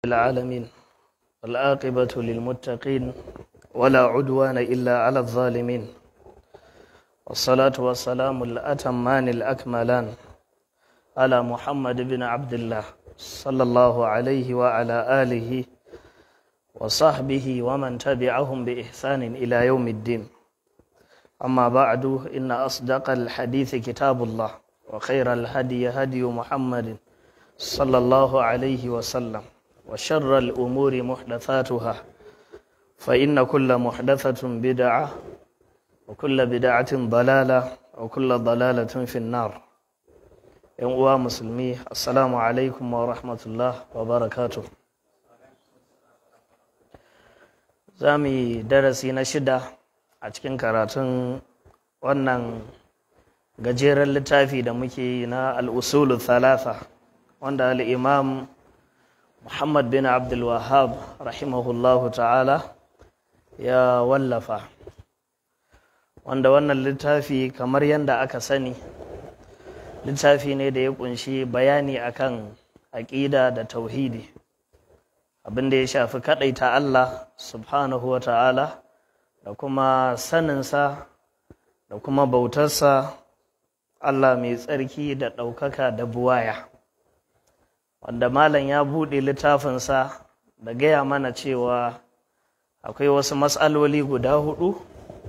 العالمين، والعاقبة للمتقين، ولا عدوان إلا على الظالمين، والصلاة والسلام الأتمان الأكملان على محمد بن عبد الله صلى الله عليه وعلى آله وصحبه ومن تبعهم بإحسان إلى يوم الدين. أما بعد، إن أصدق الحديث كتاب الله، وخير الهدي هدي محمد صلى الله عليه وسلم، وشر الأمور محدثاتها، فإن كل محدثة بدعة، وكل بدعة ضلالة، وكل ضلالة في النار. ‘Yan uwa musulmi، السلام عليكم ورحمة الله وبركاته. Za mu yi darasi na shida a cikin karatun wannan gajeren littafi da muke yi na الأصول الثلاثة، wanda al'imam Muhammad bin Abdul Wahab رحمه الله تعالى ya wallafa, wanda wannan littafi, kamar yadda aka sani, littafi ne da ya kunshi bayani akan aƙida da tauhidi, abin da ya shafi kaɗaita Allah سبحانه وتعالى da kuma saninsa da kuma bautarsa, Allah mai tsarki da ɗaukaka da buwaya, wanda malam ya buɗe littafinsa da gaya mana cewa akwai wasu matsaloli guda hudu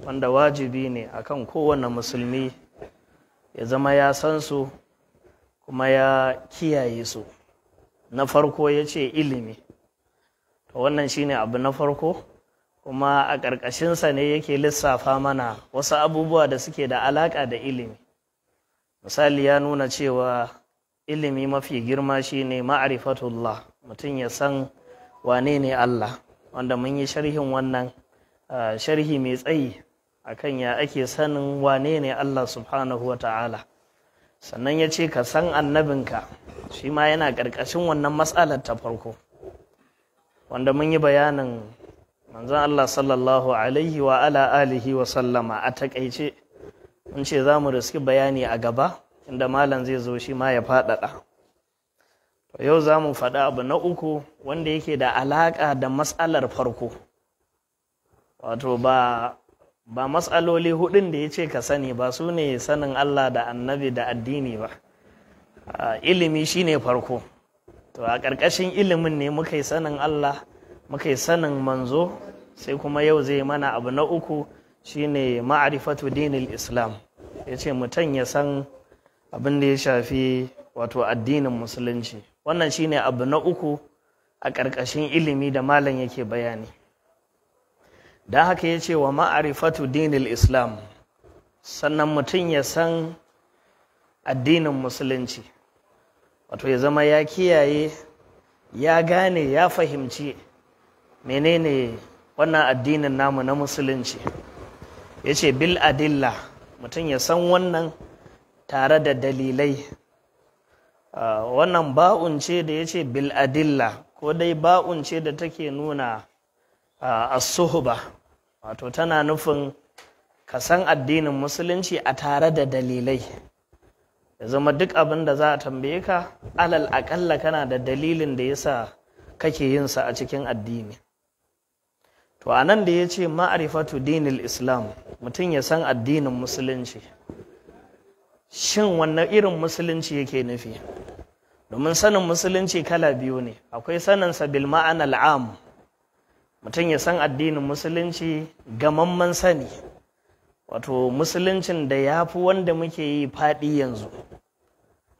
wanda wajibi ne akan kowane musulmi ya zama ya san su kuma ya kiyaye su. Na farko ya ce ilimi. To, wannan shine abu na farko, kuma a ƙarƙashinsa ne yake lissafa mana wasu abubuwa da suke da alaƙa da ilimi. Misali, ya nuna cewa ilimi mafi girma shine معرفة الله, mutum ya san wane ne Allah, wanda mun yi sharhin wannan, sharhi mai tsayi akan ya ake sanin wane ne Allah سبحانه وتعالى. Sannan ya ce ka san annabinka, shi ma yana ƙarƙashin wannan matsalar ta farko, wanda mun yi bayanin manzon Allah صلى الله عليه وعلى آله وسلم. A taƙaice mun ce za mu riski bayani a gaba inda malam zai zo shi ma ya faɗaɗa. Yau za mu faɗi abu na uku wanda yake da alaƙa da matsalar farko, wato ba matsaloli hudun da ya ce ka sani ba su ne sanin Allah da annabi da addini ba. Ilimi shine farko. To, a ƙarƙashin ilimin ne muka yi sanin Allah, muka yi sanin manzo, sai kuma yau zai mana abu na uku, shine معرفة دين الإسلام. Ya ce mutum ya san abin da ya shafi wato addinin musulunci. Wannan shine abu na uku a ƙarƙashin ilimi da malam yake bayani. Don haka ya ce wa معرفة دين الإسلام, sannan mutum ya san addinin musulunci, wato ya zama ya kiyaye, ya gane, ya fahimci menene wannan addinin namu na musulunci. Ya ce بالأدلة, mutum ya san wannan tare da dalilai. Wannan ba'un ce da ya ce بالأدلة, ko dai ba'un ce da take nuna الصحبة, wato tana nufin ka san addinin musulunci a tare da dalilai, ya zama duk abin da za a tambaye ka, alal aƙalla kana da dalilin da yasa kake yin sa a cikin addini. To, a nan da ya ce معرفة دين الإسلام, mutum ya san addinin musulunci, shin wannan irin musulunci yake nufi? Domin sanin musulunci kala biyu ne. Akwai saninsa بالمعنى العام, mutum ya san addinin musulunci gamamman sani, wato musuluncin da ya fi wanda muke yi faɗi yanzu.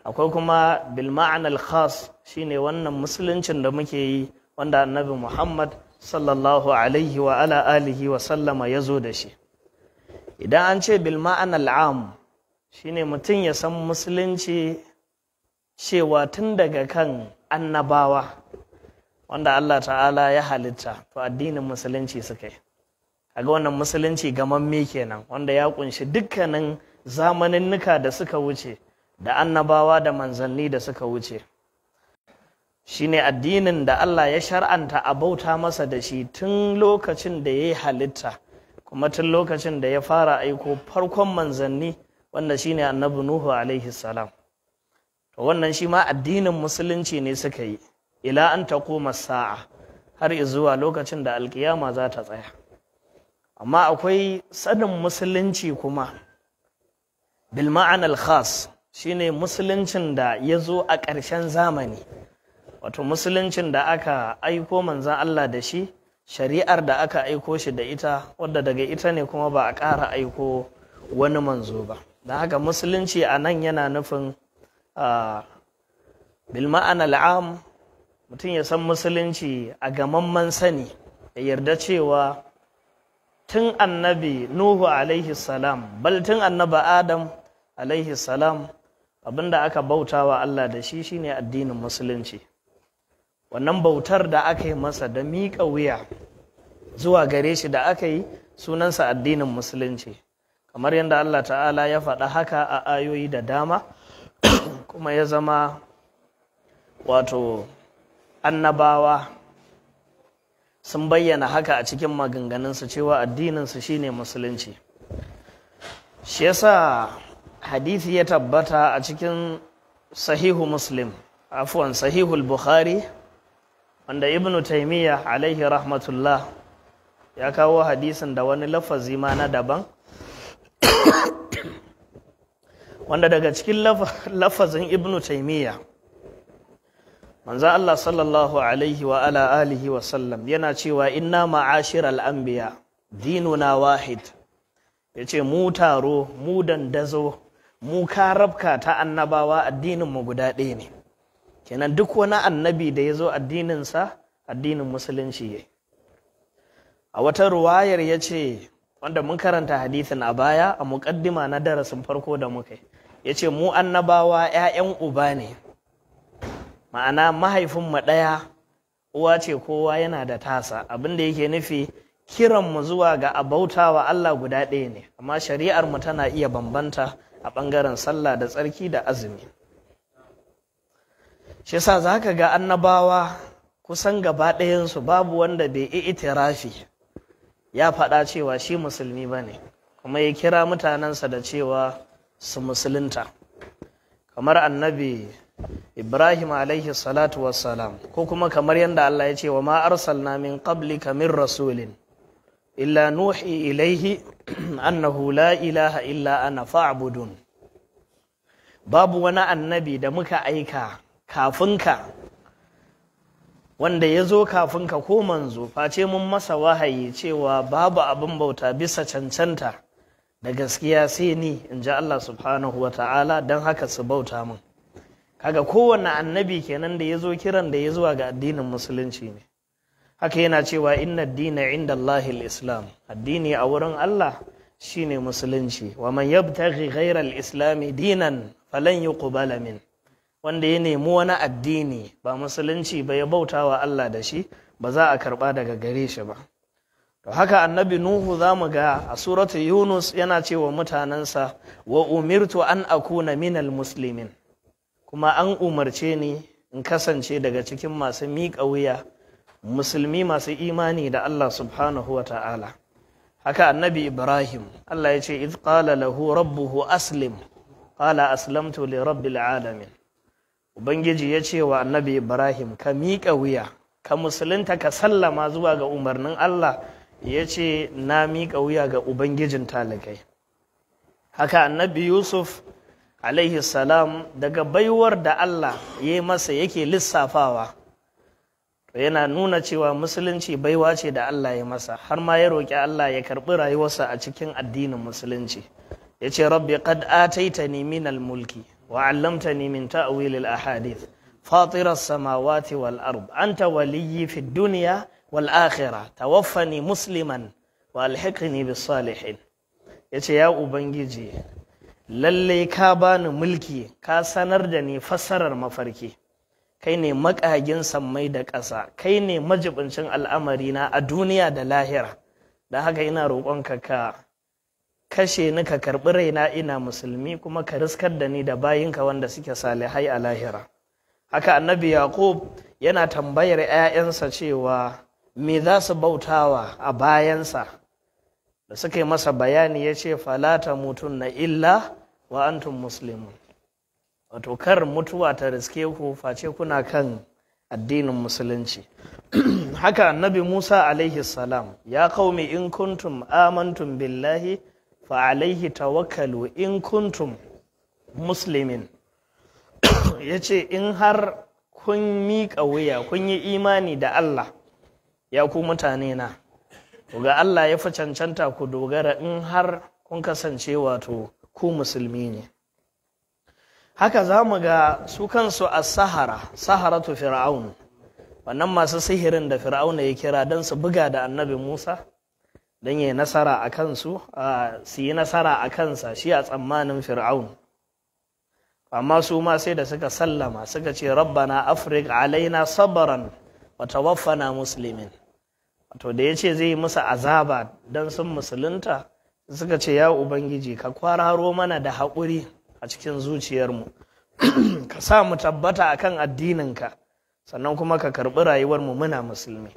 Akwai kuma بالمعنى الخاص, shine wannan musuluncin da muke yi wanda annabi Muhammad صلى الله عليه وعلى آله وسلم ya zo da shi. Idan an ce بالمعنى العام, shine mutum ya san musulunci cewa tun daga kan annabawa wanda Allah ta'ala ya halitta, to addinin musulunci suka yi. Kaga wannan musulunci gamamme kenan, wanda ya kunshi dukkanin zamaninnika da suka wuce da annabawa da manzanni da suka wuce. Shine addinin da Allah ya shar'anta a bauta masa da shi tun lokacin da ya yi halitta, kuma tun lokacin da ya fara aiko farkon manzanni, wanda shine annabi Nuhu عليه السلام. To, wannan shi ma addinin musulunci ne suka yi. Ila an taquma sa'a, har zuwa lokacin da alkiyama za ta tsaya. Amma akwai sanin musulunci kuma bil ma'anal khas, shine musuluncin da ya zo a ƙarshen zamani, wato musuluncin da aka aiko manzan Allah da shi, shari'ar da aka aiko shi da ita, wadda daga ita ne kuma ba a ƙara aiko wani manzo ba. Don haka musulunci a nan yana nufin bil ma'anal am, mutum ya san musulunci a gamamman sani, ya yarda cewa tun annabi Nuhu alaihi salam, bal tun annabi Adam alaihi salam, abinda aka bautawa Allah da shi shine addinin musulunci. Wannan bautar da aka yi masa da miƙa wuya zuwa gare shi da aka yi, sunansa addinin musulunci, kamar yadda Allah ta'ala ya faɗa haka a ayoyi da dama. Kuma ya zama wato annabawa sun bayyana haka a cikin maganganunsu cewa addininsu shine musulunci. Shi yasa hadisi ya tabbata a cikin Sahihu Muslim, afuwan, Sahihul Bukhari, wanda Ibnu Taimiyya alaihi rahmatullah ya kawo hadisin da wani lafazi ma na daban, wanda daga cikin lafazin Ibnu Taimiyya, manzo Allah sallallahu alaihi wa ala alihi wa sallam yana cewa: "Inna ma'ashiral anbiya dinuna wahid." Yace mu taro, mu dandazo, mu karabka ta annabawa, addinin mu guda ɗaya ne. Kenan duk wani annabi da ya zo, addininsa addinin musulunci yayi. A wata ruwayar ya ce, wanda mun karanta hadithin a baya a muƙaddima na darasin farko da muka yi, ya ce mu annabawa 'ya'yan uba ne, ma'ana mahaifinmu ɗaya, uwa ce kowa yana da tasa. Abin da yake nufi, kiranmu zuwa ga abautawa Allah guda ɗaya ne, amma shari'ar mu tana iya bambanta a ɓangaren sallah da tsarki da azumi. Shi yasa za ka ga annabawa kusan gaba ɗayansu babu wanda bai yi itirafi ya faɗa cewa shi musulmi ba ne, kuma ya kira mutanensa da cewa su musulunta, kamar annabi Ibrahim alaihi salatu wassalam, ko kuma kamar yadda Allah ya ce: "Wa ma arsalna min qablika min rasulin illa nuhi ilaihi annahu la ilaha illa ana fa'budun." Babu wani annabi da muka aika kafinka, wanda ya zo kafinka, ko manzo, face mun masa wahayi cewa babu abin bauta bisa cancanta da gaskiya sai ni, in ji Allah subhanahu wa ta'ala, don haka su bauta min. Kaga kowanne annabi kenan da ya zo, kiran da ya zuwa ga addinin musulunci ne. Haka yana cewa: "Inna dina inda Allahil islam", addini a wurin Allah shine musulunci. "Wa man yabtaghi ghayra al-islami dinan falan yuqbala min", wanda ya nemi wani addini ba musulunci ba ya bauta wa Allah da shi, ba za a karba daga gare shi ba. To haka annabi Nuhu, za mu ga a suratu Yunus yana cewa mutanensa: "Wa umirtu an akuna minal muslimin", kuma an umarce ni in kasance daga cikin masu miƙa wuya, musulmi masu imani da Allah subhanahu wa ta'ala. Haka annabi Ibrahim, Allah ya ce: "Iz qala lahu rabbuhu aslim qala aslamtu li rabbil alamin". Ubangiji ya ce wa annabi Ibrahim: "Ka miƙa wuya, ka musulunta, ka sallama zuwa ga umarnin Allah." Ya ce: "Na miƙa wuya ga ubangijin talikai." Haka annabi Yusuf alaihi salam, daga baiwar da Allah ya yi masa yake lissafawa, to yana nuna cewa musulunci baiwa ce da Allah ya masa, har ma ya roƙi Allah ya karɓi rayuwarsa a cikin addinin musulunci. Ya ce: "Rabbi qad ataitani minal mulki wa 'allamtani min ta'wil al ahadith, fatir as-samawati wal ard, anta waliyyi fid dunya wal akhirah, tawaffani musliman wa alhiqni bis salihin." Yace: "Ya ubangiji, lalle ka bani mulki, ka sanar da ni fassarar mafarki, kai ne makagin sammai da ƙasa, kai ne majibincin al'amarina a duniya da lahira. Don haka ina roƙonka ka kashe ni, ka karɓi raina ina musulmi, kuma ka riskar da ni da bayinka wanda suke salihai a lahira." Haka annabi Yaqub yana tambayar 'ya'yansa cewa me za su bautawa a bayansa. Da suka yi masa bayani, ya ce: "Fala tamutunna illa wa antum muslimun", wato kar mutuwa ta riske ku face kuna kan addinin musulunci. Haka annabi Musa alaihi salam, ya qaumi in kuntum amantum billahi fa alaihi tawakkalu in kuntum muslimin. Yace in har kun miƙa wuya, kun yi imani da Allah, ya ku mutane na, ga Allah ya fi cancanta ku dogara in har kun kasance wato ku musulmi ne. Haka za mu ga su kansu a sahara, saharatu fir'aun, wannan masu sihirin da fir'auna ya kira don su buga da annabi Musa, don ya yi nasara a kansu, su yi nasara a kansa, shi a tsammanin fir'aun. Amma su ma sai da suka sallama, suka ce rabbana afrik alaina sabran wa tawaffana muslimin. Wato da ya ce zai yi musu azaba don sun musulunta, suka ce ya Ubangiji ka kwararo mana da haƙuri a cikin zuciyarmu, ka sa mu tabbata akan addininka, sannan kuma ka karɓi rayuwarmu muna musulmi.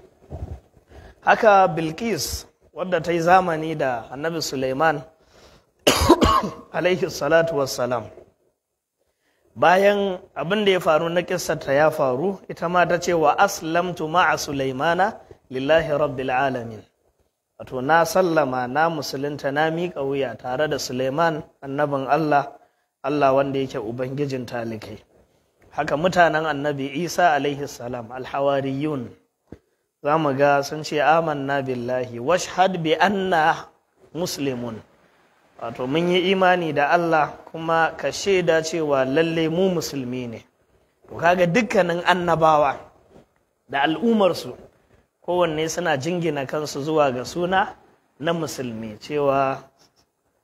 Haka Bilqis, wadda ta yi zamani da annabi Suleiman alaihi salatu wassalam, bayan abin da ya faru na kissarta ya faru, ita ma ta ce wa aslamtu ma'a Sulaimana lillahi rabbil alamin. Wato na sallama, na musulunta, na miƙa wuya tare da Suleiman annabin Allah, Allah wanda yake ubangijin talikai. Haka mutanen annabi Isa alaihi salam, alhawariyun, za mu ga sun ce amanna billahi washhad bi anna muslimun. Wato mun yi imani da Allah kuma ka shaida cewa lalle mu musulmi ne. To kaga dukkanin annabawa da al'umarsu kowanne suna jingina kansu zuwa ga suna na musulmi, cewa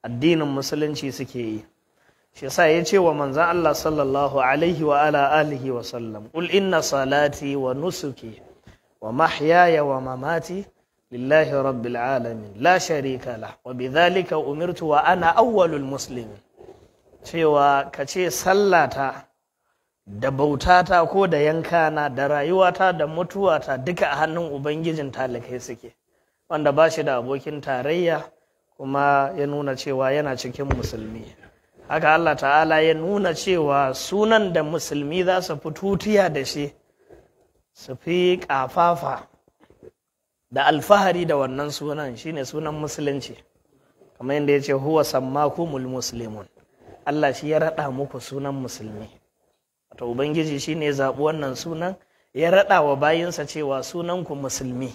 addinin musulunci suke yi. Shi yasa ya ce wa manzon Allah sallallahu alaihi wa ala alihi wa sallam, qul inna salati wa nusuki wa mahyaya wa mamati lillahi rabbil alamin la sharika lah wa bidhalika umirtu wa ana awwalul muslimin. Cewa ka ce sallata da bautata ko da yankana da rayuwata da mutuwata duka a hannun ubangijin talikai suke, wanda ba shi da abokin tarayya, kuma ya nuna cewa yana cikin musulmi. Haka Allah ta'ala ya nuna cewa sunan da musulmi za su fi tutiya da shi, su fi ƙafafa da alfahari da wannan sunan, shine sunan musulunci. Kamar yadda ya ce huwa sammakumul muslimun, Allah shi ya raɗa muku sunan musulmi. Wato ubangiji shine ya zaɓi wannan sunan ya raɗa wa bayinsa cewa sunanku musulmi.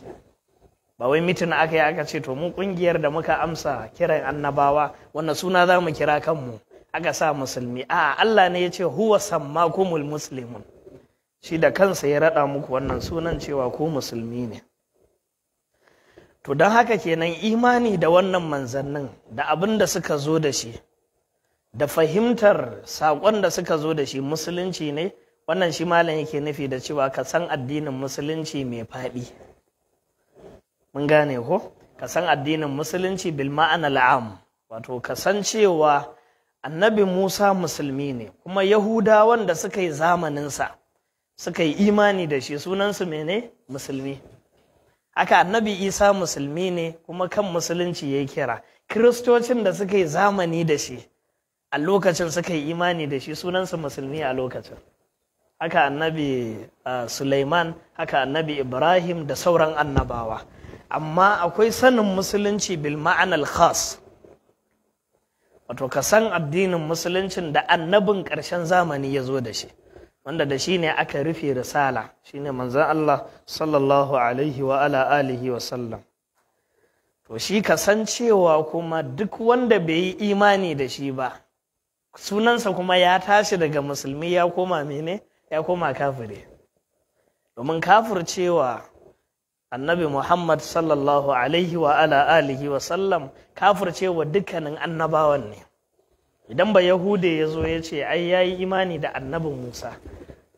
Ba wai mitin aka yi aka ce to mu ƙungiyar da muka amsa kiran annabawa wannan suna za mu kira kanmu, aka sa musulmi. A Allah ne ya ce huwa sammakumul muslimun, shi da kansa ya raɗa muku wannan sunan cewa ku musulmi ne. To don haka kenan imani da wannan manzannin da abin da suka zo da shi da fahimtar saƙon da suka zo da shi musulunci ne. Wannan shi malam yake nufi da cewa ka san addinin musulunci mai faɗi. Mun gane ko? Ka san addinin musulunci bil ma'ana al'am, wato ka san cewa annabi Musa musulmi ne, kuma Yahudawan da suka yi zamaninsa suka yi imani da shi sunansu mene? Musulmi. Haka annabi Isa musulmi ne, kuma kan musulunci ya kira. Kiristocin da suka yi zamani da shi a lokacin suka yi imani da shi sunansu musulmi a lokacin. Haka annabi Sulaiman, haka annabi Ibrahim da sauran annabawa. Amma akwai sanin musulunci bil ma'anal khas, wato ka san addinin musuluncin da annabin ƙarshen zamani ya zo da shi, wanda da shi ne aka rufe risala, shine manzon Allah sallallahu alaihi wa ala alihi wa sallam. To shi ka san cewa kuma duk wanda bai yi imani da shi ba, sunansa kuma ya tashi daga musulmi ya koma mene? Ya koma kafiri. Domin kafircewa annabi Muhammad sallallahu alaihi wa ala alihi wa sallam kafircewa dukkanin annabawan ne. Idan ba Yahude ya zo ya ce ai yayi imani da annabi Musa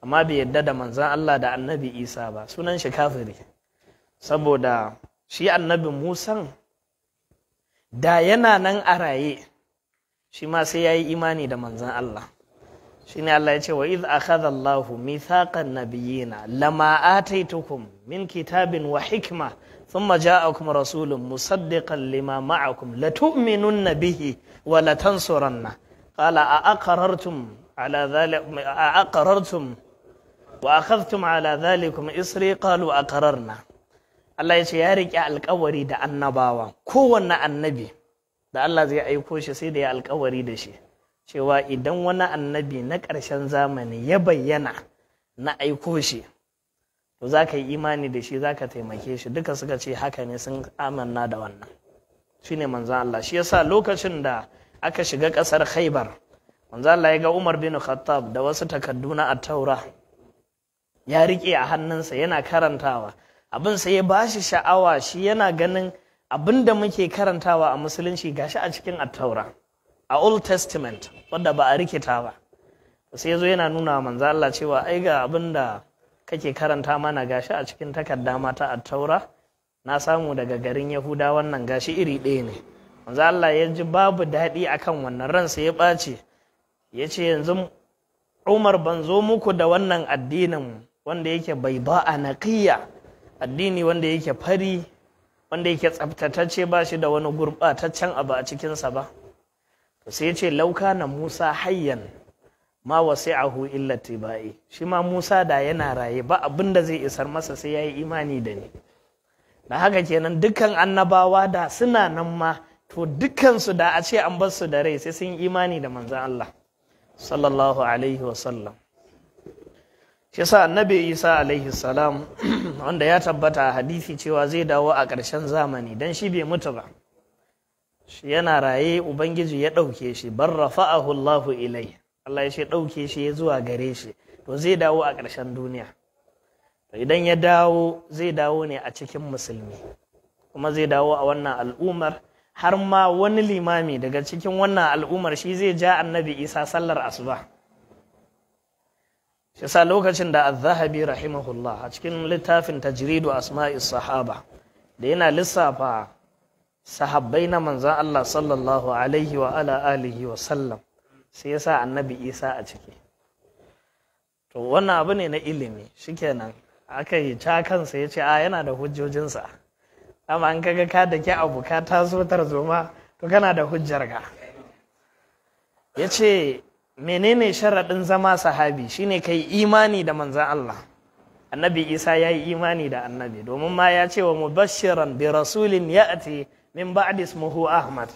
amma bai yadda da manzon Allah da annabi Isa ba, sunan shi kafiri. Saboda shi annabi Musan da yana nan a raye shi ma sai yayi imani da manzon Allah. Shine Allah ya ce wa idh akhadha Allahu mithaqan nabiyyina lama ataitukum min kitabin wa hikma thumma ja'akum rasulun musaddiqan lima ma'akum latu'minunna bihi wa latansuranna qala a aqrartum ala dhalika a aqrartum Wa akhadhtum ala dhalikum isri qalu aqrarna. Allah ya ce ya riƙe alƙawari da annabawa, kowanne annabi da Allah zai aiko shi sai da ya alƙawari da shi cewa idan wani annabi na ƙarshen zamani ya bayyana na aiko shi, to za ka yi imani da shi, za ka taimake shi. Duka suka ce haka ne, sun amanna da wannan. Shine manzon Allah. Shi yasa lokacin da aka shiga ƙasar Khaibar, manzon Allah ya ga Umar bin Khattab da wasu takaddu na At-Taura ya riƙe a hannunsa yana karantawa. Abin sai ya bashi sha'awa, shi yana ganin abin da muke karantawa a musulunci gashi a cikin At-Taura, a Old Testament, wanda ba a rikita ba. Sai ya zo yana nuna wa manzon Allah cewa ai ga abin da kake karanta mana gashi a cikin takarda mata At-Taura, na samu daga garin Yahuda, wannan gashi iri ɗaya ne. Manzo Allah ya ji babu daɗi akan wannan, ransa ya ɓace, ya ce yanzu Umar, ban zo muku da wannan addinin wanda yake bai ba a naqiya, addini wanda yake fari, wanda yake tsaftatacce, ba shi da wani gurɓataccen abu a cikinsa ba. To sai ya ce lauka na Musa hayyan ma wasi'ahu illa tibai, shi ma Musa da yana raye ba abin da zai isar masa sai yayi imani da ni. Da haka kenan dukkan annabawa da suna nan ma, to dukkansu da a ce an bar su da rai sai sun imani da manzon Allah sallallahu alaihi wasallam. Shi yasa annabi Isa alaihi salam, wanda ya tabbata a hadisi cewa zai dawo a ƙarshen zamani, dan shi bai mutu ba, shi yana raye, ubangiji ya ɗauke shi, bar rafa'ahu Allahu ilai, Allah ya ce ɗauke shi ya zuwa gare shi, to zai dawo a ƙarshen duniya. Idan ya dawo, zai dawo ne a cikin musulmi, kuma zai dawo a wannan al'ummar, har ma wani limami daga cikin wannan al'ummar shi zai ja annabi Isa sallar asuba. Shi sa lokacin da Az-Zahabi rahimahullah a cikin littafin Tajridu Asma'is Sahaba, da yana lissafa sahabbai na manzon Allah sallallahu alaihi wa ala alihi wa sallam, sai ya sa annabi Isa a ciki. To wannan abu ne na ilimi, shikenan aka yi ca kansa, ya ce a yana da hujjojinsa. Amma an kaga ka da ke abu ka taso tarzoma, to kana da hujjar ka. Ya ce menene sharaɗin zama sahabi? Shine kai imani da manzan Allah. Annabi Isa ya yi imani da annabi, domin ma ya ce wa mubashiran bi rasulin ya'ti min ba'di ismuhu Ahmad,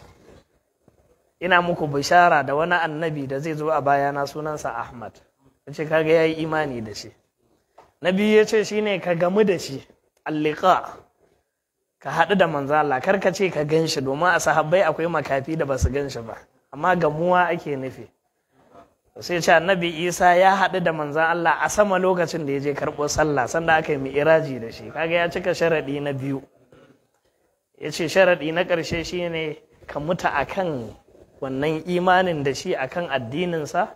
ina muku bishara da wani annabi da zai zo a bayana sunansa Ahmad. Ya ce kaga ya yi imani da shi. Na biyu ya ce shine ka gamu da shi, alliqa, ka haɗu da manzo Allah, kar ka ce ka gan shi, domin a sahabbai akwai makafi da basu gan shi ba, amma gamuwa ake nufi. Sai ce annabi Isa ya haɗu da manzon Allah a sama lokacin da ya je karɓo sallah, sanda aka yi mi'iraji da shi. Kaga ya cika sharaɗi na biyu. Ya ce sharaɗi na ƙarshe shine ka mutu akan wannan imanin da shi, akan addininsa,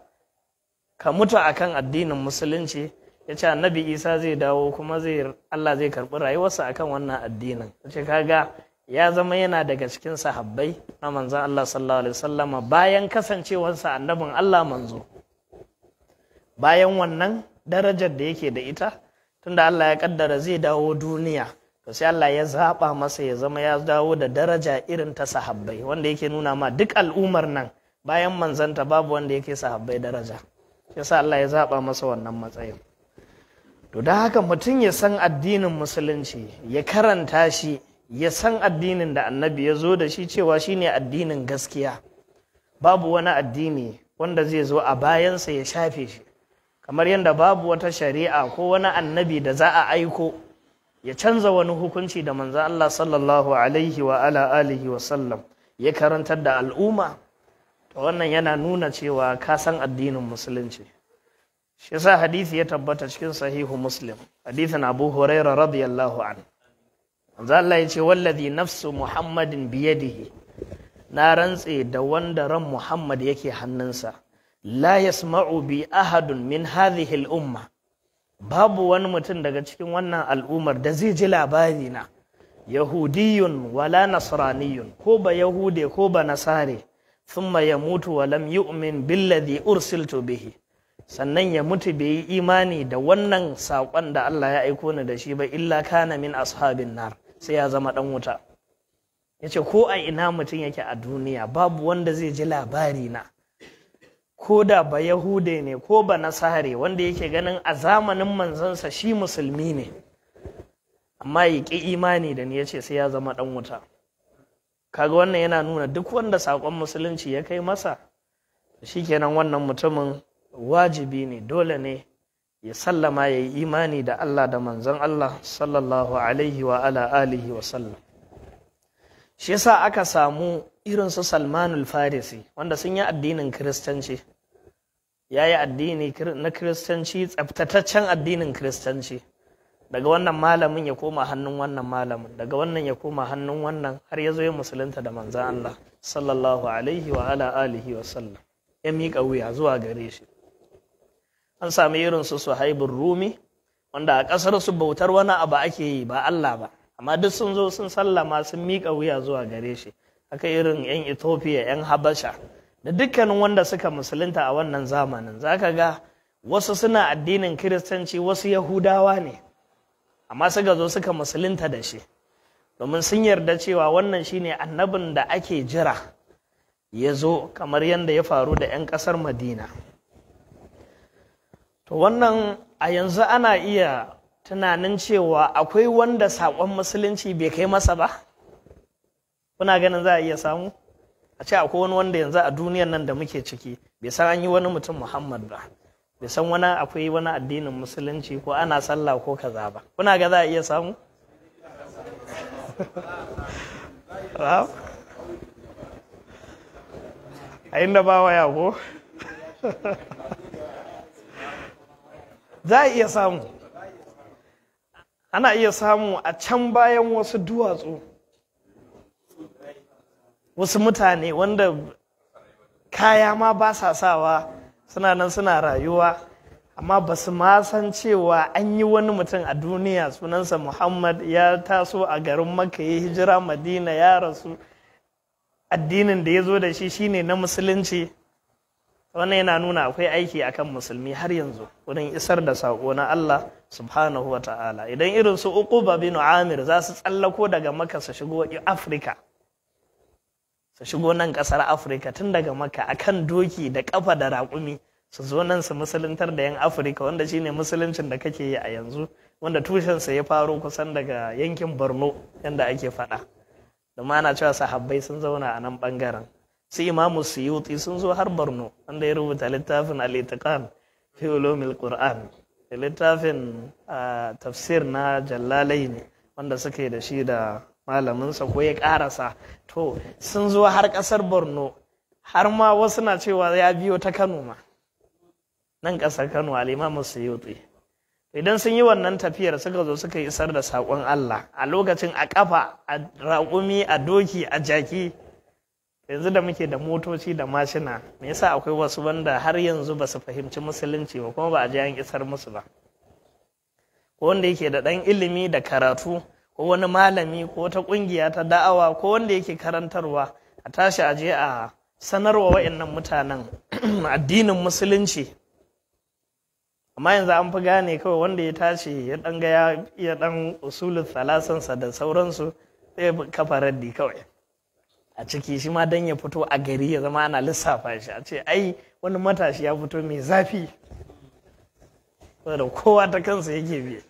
ka mutu akan addinin musulunci. Ya ce annabi Isa zai dawo kuma zai Allah zai karɓi rayuwarsa akan wannan addinin. Ya ce kaga ya zama yana daga cikin sahabbai na manzon Allah sallallahu alaihi wasallama bayan kasancewarsa annabin Allah manzo. Bayan wannan darajar da yake da ita, tunda Allah ya kaddara zai dawo duniya, to sai Allah ya zaba masa ya zama ya dawo da daraja irin ta sahabbai, wanda yake nuna ma duk al'ummar nan bayan manzanta babu wanda yake sahabbai daraja. Yasa Allah ya zaba masa wannan matsayin. To don haka mutum ya san addinin musulunci, ya karanta shi, ya san addinin da annabi ya zo da shi cewa shine addinin gaskiya. Babu wani addini wanda zai zo a bayansa ya shafe shi, kamar yadda babu wata shari'a ko wani annabi da za a aiko ya canza wani hukunci da manzon Allah sallallahu alaihi wa ala alihi wa sallam ya karantar da al'umma. To wannan yana nuna cewa ka san addinin musulunci. Shi yasa hadisi ya tabbata cikin sahihu Muslim, hadisin Abu Huraira radiyallahu anhu. Manzo Allah ya ce wallazi nafsu Muhammadin biyadihi, na rantse da wanda ran Muhammad yake hannunsa, la yasma'u bi ahadun min hadhihi al-umma, babu wani mutum daga cikin wannan al'ummar da zai ji labari na, yahudiyun wala nasraniyun, ko ba yahude ko ba nasare, thumma yamutu wa lam yu'min billadhi ursiltu bihi, sannan ya mutu bai yi imani da wannan saƙon da Allah ya aiko ni da shi ba, illa kana min ashabin nar, sai ya zama ɗan wuta. Ya ce ko a ina mutum yake a duniya babu wanda zai ji labari na, Ko da ba Yahude ne ko ba Nasare wanda yake ganin a zamanin manzansa shi musulmi ne, amma ya ƙi imani da ni, ya ce sai ya zama ɗan wuta. Kaga wannan yana nuna duk wanda saƙon musulunci ya kai masa, shikenan wannan mutumin wajibi ne, dole ne ya sallama, ya yi imani da Allah da manzon Allah sallallahu alaihi wa ala alihi wa sallam. Shi yasa aka samu irin su Salmanul Farisi, wanda sun yi addinin Kiristanci, ya yi addini na Kiristanci, tsabtataccen addinin Kiristanci, daga wannan malamin ya koma hannun wannan malamin, daga wannan ya koma hannun wannan, har ya zo ya musulunta da manzan Allah sallallahu alaihi wa ala alihi wa sallam, ya miƙa wuya zuwa gare shi. An sami irin su Suhaibur Rumi, wanda a ƙasar su bautar wani abu ake yi ba Allah ba, amma duk sun zo sun sallama, sun miƙa wuya zuwa gare shi. Haka irin 'yan Ethiopia, 'yan Habasha, da dukkanin wanda suka musulunta a wannan zamanin, zaka ga wasu suna addinin Kiristanci, wasu Yahudawa ne, amma suka zo suka musulunta da shi, domin sun yarda cewa wannan shine annabin da ake jira ya zo, kamar yadda ya faru da 'yan ƙasar Madina. To wannan a yanzu ana iya tunanin cewa akwai wanda saƙon musulunci bai kai masa ba? Kuna ganin za a iya samu a ce akwai wani wanda yanzu a duniyan nan da muke ciki bai san an yi wani mutum Muhammad ba, bai san wani akwai wani addinin musulunci ko ana sallah ko kaza ba? Kuna ga za a iya samu? A inda ba waya ko za a iya samu. Ana iya samu a can bayan wasu duwatsu, wasu mutane wanda kaya ma ba sa sawa, suna nan suna rayuwa, amma ba su ma san cewa an yi wani mutum a duniya sunansa Muhammad, ya taso a garin Makka, ya hijira Madina, ya rasu, addinin da ya zo da shi shine na musulunci. Wannan yana nuna akwai aiki akan musulmi har yanzu wurin isar da saƙo na Allah subhanahu wa ta'ala. Idan irin su Uquba bin Amir za su tsallako daga Makka su shigo Afirka, su shigo nan ƙasar Afirka tun daga Makka akan doki da ƙafa da raƙumi, su zo nan su musuluntar da 'yan Afirka, wanda shine musuluncin da kake yi a yanzu, wanda tushensa ya faro kusan daga yankin Borno yanda ake faɗa, domin ana cewa sahabbai sun zauna a nan ɓangaren. Su Imamu Suyuti sun zo har Borno, wanda ya rubuta littafin Al-Itiqan fi ulumil Qur'an, da littafin tafsir na Jallalai ne wanda suka yi da shi da malaminsa ko ya karasa. To sun zo har kasar Borno, har ma wasu na cewa ya biyo ta Kano ma, nan kasar Kano, al-Imamu Suyuti. Idan sun yi wannan tafiyar suka zo suka isar da saƙon Allah a lokacin a ƙafa, a raƙumi, a doki, a jaki, yanzu da muke da motoci da mashina, me yasa akwai wasu wanda har yanzu ba su fahimci musulunci ba, kuma ba a je an isar musu ba? Ko wanda yake da ɗan ilimi da karatu, ko wani malami, ko wata ƙungiya ta da'awa, ko wanda yake karantarwa, a tashi a je a sanarwa wa'annan mutanen addinin musulunci. Amma yanzu an fi gane kawai wanda ya tashi ya ɗan ga ya iya ɗan usulul salasansa da sauransu, sai kafa raddi kawai a ciki, shi ma don ya fito a gari ya zama ana lissafa shi, a ce ai wani matashi ya fito mai zafi, saboda kowa ta kansa yake biye.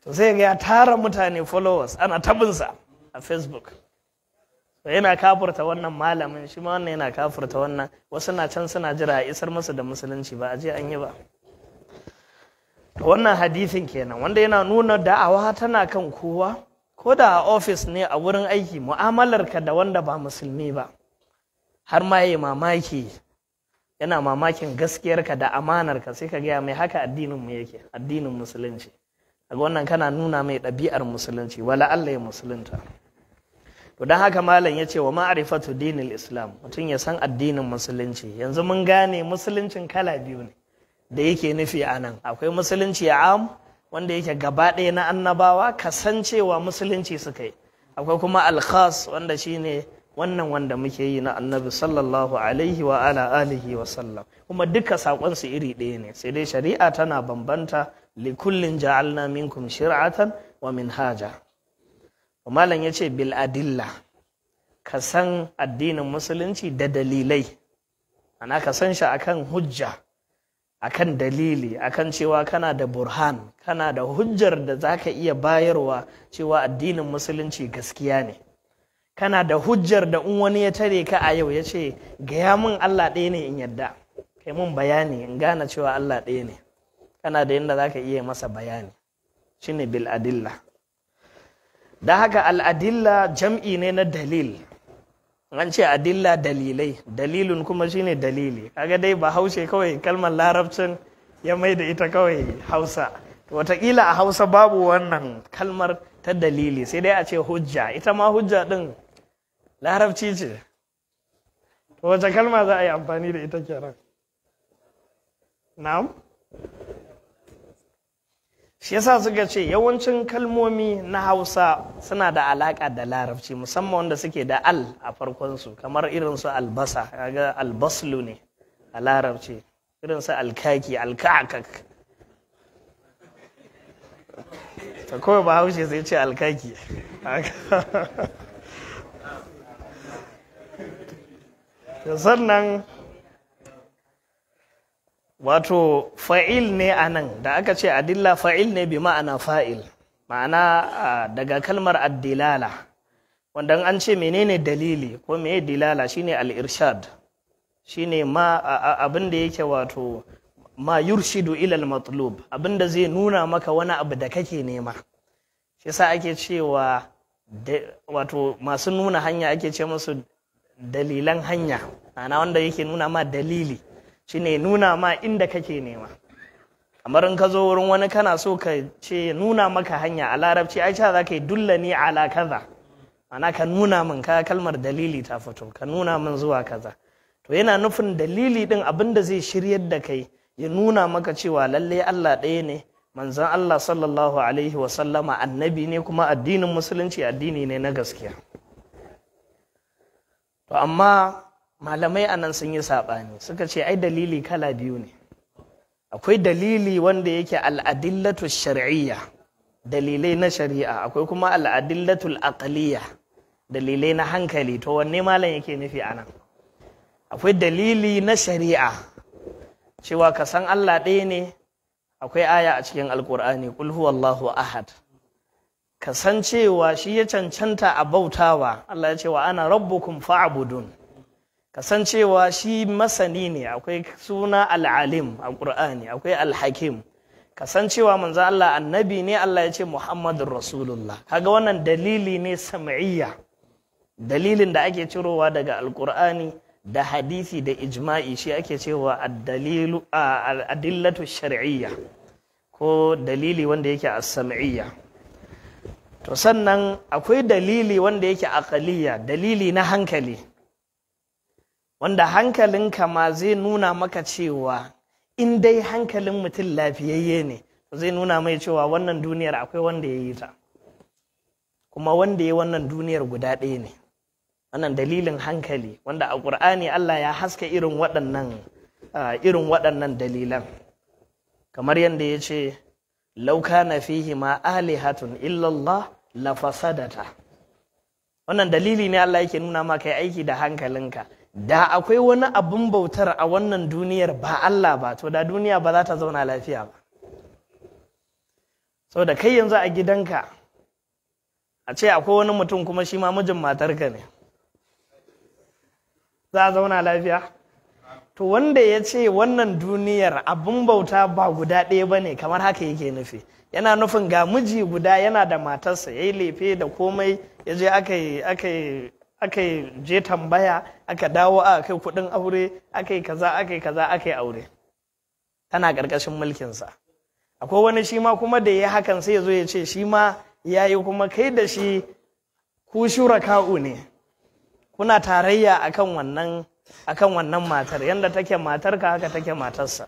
To sai ga ya tara mutane, followers, ana tabinsa a Facebook, to yana kafurta wannan malamin, shi ma wannan yana kafurta wannan. Wasu na can suna jira a isar musu da musulunci, ba a je an yi ba. To wannan hadithin kenan, wanda yana nuna da'awa tana kan kowa, ko da a ofis ne, a wurin aiki, mu'amalarka da wanda ba musulmi ba, har ma yi mamaki, yana mamakin gaskiyarka da amanarka, sai ka gaya mai haka addininmu yake, addinin musulunci. Daga wannan kana nuna mai ɗabi'ar musulunci, wala Allah ya musulunta. To don haka malam ya ce wa ma'rifatu dinil Islam, mutum ya san addinin musulunci. Yanzu mun gane musuluncin kala biyu ne da yake nufi a nan. Akwai musulunci am, wanda yake gaba ɗaya na annabawa, kasancewa musulunci suka yi. Akwai kuma alkhas, wanda shine wannan wanda muke yi na Annabi sallallahu alaihi wa ala alihi wa sallam. Kuma duka saƙon su iri ɗaya ne, sai dai shari'a tana bambanta. Likullin ja'alna minkum shir'atan wa minhaja. Malam yace bil adilla, ka san addinin musulunci da dalilai. Ana ka san shi akan hujja, akan dalili, akan cewa kana da burhan, kana da hujjar da zaka iya bayarwa cewa addinin musulunci gaskiya ne. Kana da hujjar da in wani ya tare ka a yau ya ce gaya min Allah ɗaya ne in yadda, kai mun bayani in gane cewa Allah ɗaya ne, kana da yadda zaka iya masa bayani. Shine bil adilla. Da haka al'adilla jam'i ne na dalil. An ce adilla dalilai, dalilun kuma shine dalili. Kaga dai Bahaushe kawai kalmar larabcin ya mai da ita kawai Hausa. Wataƙila a Hausa babu wannan kalmar ta dalili, sai dai a ce hujja. Ita ma hujja ɗin larabci ce. To wace kalma za a yi amfani da ita kenan? Na'am? Shi yasa suka ce yawancin kalmomi na Hausa suna da alaƙa da larabci, musamman wanda suke da al a farkonsu, kamar irin su albasa, kaga albaslu ne a larabci, irin su alkaki, alkakak. Ta kawai Bahaushe sai ce alkaki. Sannan wato fa'il ne a nan da aka ce adilla, fa'il ne bi ma'ana fa'il, ma'ana daga kalmar addilala, wanda an ce menene dalili ko meye dilala shine al-irshad, shine ma abin da yake wato ma yurshidu ila al-matlub, abin da zai nuna maka wani abu da kake nema. Shi yasa ake cewa wato masu nuna hanya ake ce musu dalilan hanya, ma'ana wanda yake nuna ma dalili shine nuna ma inda kake nema. Kamar in ka zo wurin wani kana so ka ce nuna maka hanya, a larabci ai cewa za ka yi dullani ala kaza, ma'ana ka nuna min, ka kalmar dalili ta fito, ka nuna min zuwa kaza. To yana nufin dalili din abin da zai shiryar da kai, ya nuna maka cewa lalle Allah ɗaya ne, manzon Allah sallallahu alaihi wa sallama annabi ne, kuma addinin musulunci addini ne na gaskiya. To amma malamai anan sun yi saɓani, suka ce ai dalili kala biyu ne. Akwai dalili wanda yake al'adillatu shar'iyya, dalilai na shari'a, akwai kuma al'adillatu aqliyya, dalilai na hankali. To wanne malam yake nufi anan? Akwai dalili na shari'a cewa ka san Allah ɗaya ne, akwai aya a cikin Alƙur'ani, qul huwallahu ahad. Ka san cewa shi ya cancanta a bautawa, Allah ya ce wa ana rabbukum fa'budun. Kasancewa shi masani ne, akwai suna al'alim a ƙur'ani, akwai al-hakim. Kasancewa manzo Allah annabi ne, Allah ya ce Muhammadur Rasulullah. Kaga wannan dalili ne sam'iyya, dalilin da ake cirowa daga alƙur'ani da hadisi da ijma'i, shi ake cewa ad-dalilu al-adillatu shar'iyya, ko dalili wanda yake as-sam'iyya. To sannan akwai dalili wanda yake aqaliyya, dalili na hankali, wanda hankalinka ma zai nuna maka cewa in dai hankalin mutum lafiyayye ne, zai nuna mai cewa wannan duniyar akwai wanda ya yi ta, kuma wanda ya wannan duniyar guda ɗaya ne. Wannan dalilin hankali, wanda a ƙur'ani Allah ya haska irin waɗannan dalilan, kamar yadda ya ce law kana fihi ma alihatun illallah la fasadata. Wannan dalili ne Allah yake nuna maka kai aiki da hankalinka. Da akwai wani abun bautar a wannan duniyar ba Allah ba, to da duniya ba za ta zauna lafiya ba. Saboda kai yanzu a gidanka a ce akwai wani mutum kuma shi ma mijin matarka ne, za a zauna lafiya? To wanda ya ce wannan duniyar abun bauta ba guda ɗaya ba ne, kamar haka yake nufi. Yana nufin ga miji guda yana da matarsa, ya yi lefe da komai, ya je aka je tambaya, aka dawo aka kai kudin aure, aka yi kaza, aka yi kaza, aka yi aure, tana ƙarƙashin mulkinsa. Akwai wani shi ma kuma da ya hakan sai ya zo ya ce shi ma ya yi, kuma kai da shi ku shuraka'u ne, kuna tarayya akan wannan matar, yanda take matarka haka take matarsa.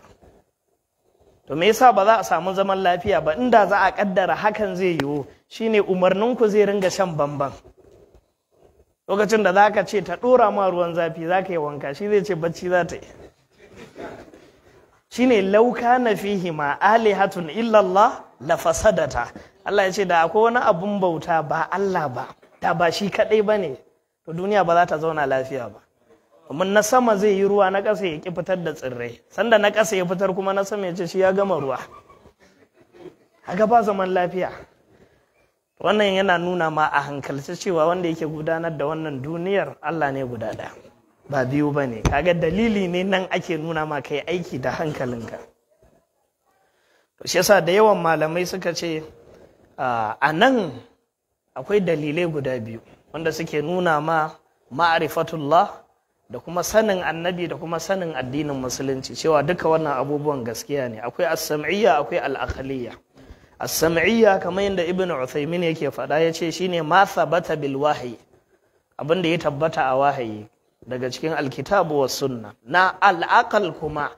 To me yasa ba za a samu zaman lafiya ba? Inda za a kaddara hakan zai yiwu, shine umarninku zai ringa shan bamban. Lokacin da za ka ce ta ɗora ma ruwan zafi za ka yi wanka, shi zai ce bacci za ta yi. Shi ne lauka na fihi ma alihatun illallah la fasadata. Allah ya ce da akwai wani abun bauta ba Allah ba, da ba shi kaɗai ba ne, to duniya ba za ta zauna lafiya ba. Domin na sama zai yi ruwa, na ƙasa ya ƙi fitar da tsirrai. Sanda na ƙasa ya fitar kuma na sama ya ce shi ya gama ruwa. Haka ba zaman lafiya. Wannan yana nuna ma a hankalci cewa wanda yake gudanar da wannan duniyar Allah ne guda ɗaya, ba biyu ba ne. Kaga dalili ne nan ake nuna ma kai aiki da hankalinka. To shi yasa da yawan malamai suka ce a nan akwai dalilai guda biyu wanda suke nuna ma ma'rifatullah da kuma sanin annabi da kuma sanin addinin musulunci, cewa duka wannan abubuwan gaskiya ne. Akwai as-sam'iyya, akwai al-aqliyya. As-sam'iyya, kamar yadda Ibn Uthaymin yake faɗa, yace shine ma thabata bil wahyi, abin da ya tabbata a wahayi daga cikin alkitabu was sunna. Na al-aql kuma,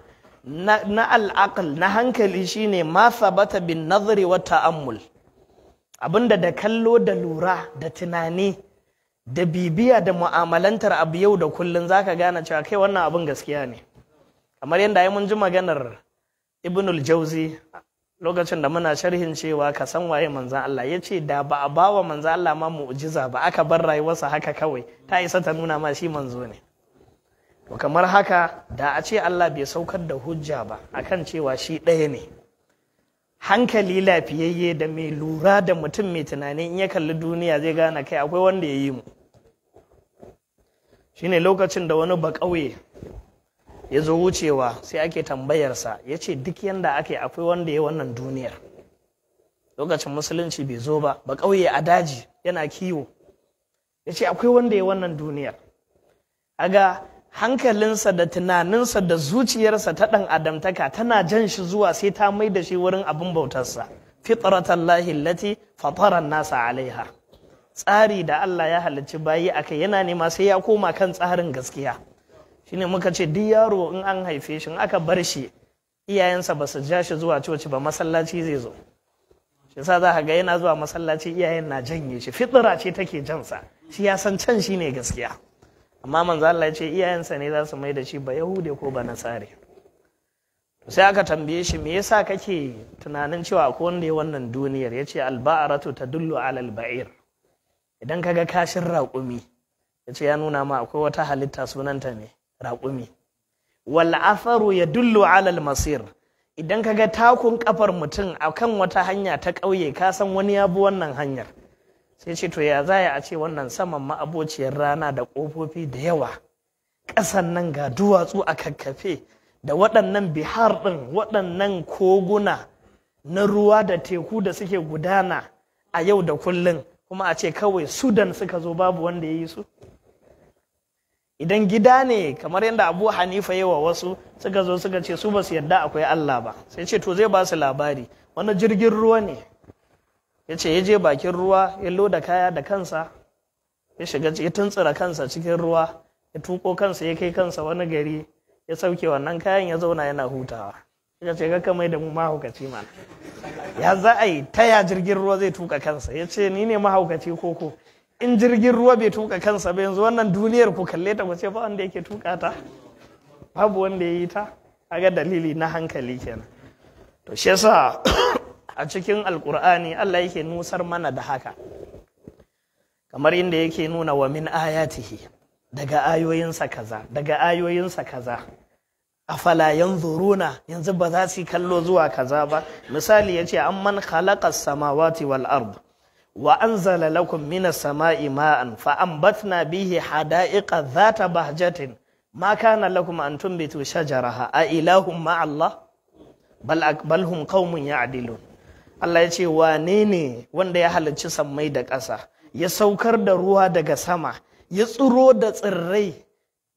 na al-aql, na hankali, shine ma thabata bin nazari wa ta'ammul, abinda da kallo da lura da tunani da bibiya da mu'amalantar abu yau da kullun zaka gane cewa kai wannan abin gaskiya ne. Kamar yadda ai mun ji maganar Ibn al-Jauzi lokacin da muna sharhin cewa ka san waye manzan Allah, ya ce da ba a bawa manzan Allah ma mu'jiza ba, aka bar rayuwarsa haka kawai, ta isa ta nuna ma shi manzo ne. To kamar haka da a ce Allah bai saukar da hujja ba akan cewa shi ɗaya ne, hankali lafiyayye da mai lura da mutum mai tunani in ya kalli duniya zai gane kai akwai wanda ya yi mu. Shine lokacin da wani baƙauye ya zo wucewa, sai ake tambayarsa, ya ce duk yanda ake akwai wanda ya wannan duniyar. Lokacin musulunci bai zo ba, ba ƙauye a daji yana kiwo, ya ce akwai wanda ya wannan duniyar. Aga hankalinsa da tunaninsa da zuciyarsa ta ɗan adamtaka tana jan shi zuwa sai ta mai da shi wurin abin bautarsa. Fitratallahi allati fatara nasa alaiha, tsari da Allah ya halicci bayi akai, yana nema sai ya koma kan tsarin gaskiya. Shine muka ce duk yaro in an haife shi, in aka bar shi iyayensa ba su ja shi zuwa coci ba, masallaci zai zo. Shi yasa za ka ga yana zuwa masallaci iyayen na janye shi, fitra ce take jansa, shi ya san can shine gaskiya. Amma manzo Allah ya ce iyayensa ne za su mai da shi ba yahude ko ba nasare. Sai aka tambaye shi me yasa kake tunanin cewa akwai wanda ya wannan duniyar? Ya ce alba'aratu tadullu ala alba'ir. Idan kaga kashin raƙumi, ya ce ya nuna ma akwai wata halitta sunanta ne raƙumi. Wal atharu yadullu ala al-masir. Idan kaga takun kafar mutum akan wata hanya ta ƙauye, ka san wani ya bi wannan hanyar. Sai ce to ya zaya a ce wannan saman ma'abociyar rana da ƙofofi da yawa, ƙasan nan ga duwatsu a kakkafe, da waɗannan bihar ɗin, waɗannan koguna na ruwa da teku da suke gudana a yau da kullum, kuma a ce kawai Sudan suka zo babu wanda ya yi su. Idan gida ne, kamar yadda Abu Hanifa yi wa wasu suka zo suka ce su ba su yarda akwai Allah ba, sai ce to zai ba su labari wani jirgin ruwa ne. Ya ce ya je bakin ruwa, ya loda kaya da kansa, ya shiga, ya tuntsura kansa cikin ruwa, ya tuko kansa, ya kai kansa wani gari, ya sauke wannan kayan, ya zauna yana hutawa. Ya ce ga kamar da mu mahaukaci mana, ya za a yi taya jirgin ruwa zai tuka kansa? Ya ce ni ne mahaukaci koko in jirgin ruwa bai tuka kansa ba, yanzu wannan duniyar ku kalle ta ku ce ba wanda yake tuka ta, babu wanda ya yi ta. Kaga dalili na hankali kenan. To shi yasa a cikin alkur'ani Allah yake nusar mana da haka, kamar inda yake nuna wa min ayatihi, daga ayoyinsa kaza, daga ayoyinsa kaza, afala yanzuruna, yanzu ba za su kallo zuwa kaza ba. Misali yace amman khalaqa samawati wal ard wa anzala lakum minas sama'i ma'an fa anbatna bihi hada'iqa dhata bahjatin ma kana lakum an tunbitu shajaraha a ilahum ma Allah bal hum qaumun ya'dilun. Allah ya ce wane ne wanda ya halicci sammai da ƙasa, ya saukar da ruwa daga sama, ya tsiro da tsirrai